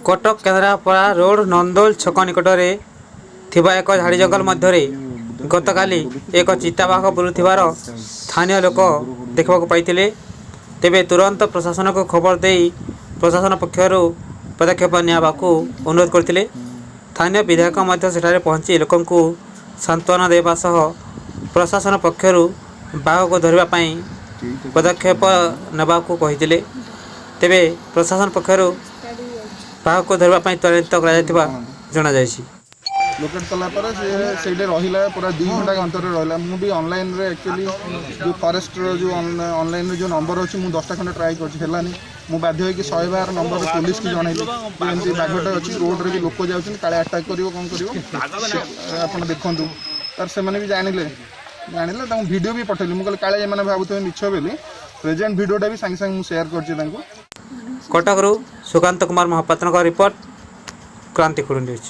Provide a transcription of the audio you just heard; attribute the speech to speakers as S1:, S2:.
S1: Cuttack Kendrapara road ନନ୍ଦୋଲ ଛକ ନିକଟରେ ଥିବା ଏକ ଝାଡ଼ି ଜଙ୍ଗଲ ମଧ୍ୟରେ ଗତକାଲି ଏକ ଚିତାବାଘ ବୁଲୁଥିବାର ସ୍ଥାନୀୟ ଲୋକ ଦେଖିବାକୁ ପାଇଥିଲେ। ତେବେ ତୁରନ୍ତ ପ୍ରଶାସନକୁ ଖବର ଦେଇ ପ୍ରଶାସନ ପକ୍ଷରୁ ପଦକ୍ଷେପ ନେବାକୁ ଅନୁରୋଧ କରିଥିଲେ। ସ୍ଥାନୀୟ ବିଧାୟକ ମଧ୍ୟ ସେଠାରେ ପହଞ୍ଚି ଲୋକଙ୍କୁ ସାନ୍ତ୍ୱନା ଦେବା ସହ ପ୍ରଶାସନ ପକ୍ଷରୁ ବାଘକୁ ଧରିବା ପାଇଁ ପଦକ୍ଷେପ ନେବାକୁ କହିଥିଲେ। ତେବେ ପ୍ରଶାସନ ପକ୍ଷରୁ ବାଘକୁ ଧରିବା ପାଇଁ ତ୍ୱରାନ୍ୱିତ କରାଯାଇଥିବା ଜଣାଯାଇଛି।
S2: ଲୋକେଟ୍ କଲା ପରେ ସିଏ ସେଇଠି ରହିଲା, ପୁରା 2 ଘଣ୍ଟା ଅନ୍ତରରେ ରହିଲା। ମୁଁ ବି ଅନଲାଇନ୍ରେ ଆକ୍ଚୁଆଲି ଯେଉଁ ଫରେଷ୍ଟର ଯେଉଁ ଅନଲାଇନ୍ରେ ଯେଉଁ ନମ୍ବର ଅଛି, ମୁଁ 10ଟା ଖଣ୍ଡେ ଟ୍ରାଏ କରିଛି, ହେଲାନି। ମୁଁ ବାଧ୍ୟ ହେଇକି 112 ନମ୍ବର ପୋଲିସକି ଜଣେଇଲି ଯେ ଏମିତି ବାଘଟେ ଅଛି, ରୋଡ଼ରେ ବି ଲୋକ ଯାଉଛନ୍ତି, କାଳେ ଆଟାକ୍ କରିବ କ'ଣ କରିବ, ଆପଣ ଦେଖନ୍ତୁ। ତାର ସେମାନେ ବି ଜାଣିଲେ। ତାଙ୍କୁ ଭିଡ଼ିଓ ବି ପଠେଇଲି। ମୁଁ କହିଲି କାଳେ ଏମାନେ ଭାବୁଥିବେ ମିଛ ବୋଲି। ପ୍ରେଜେଣ୍ଟ ଭିଡ଼ିଓଟା ବି ସାଙ୍ଗେ ସାଙ୍ଗେ ମୁଁ ସେୟାର କରିଛି ତାଙ୍କୁ।
S1: କଟକରୁ ସୁକାନ୍ତ କୁମାର ମହାପାତ୍ରଙ୍କ ରିପୋର୍ଟ, କ୍ରାନ୍ତିକୁଳ ନ୍ୟୁଜ୍।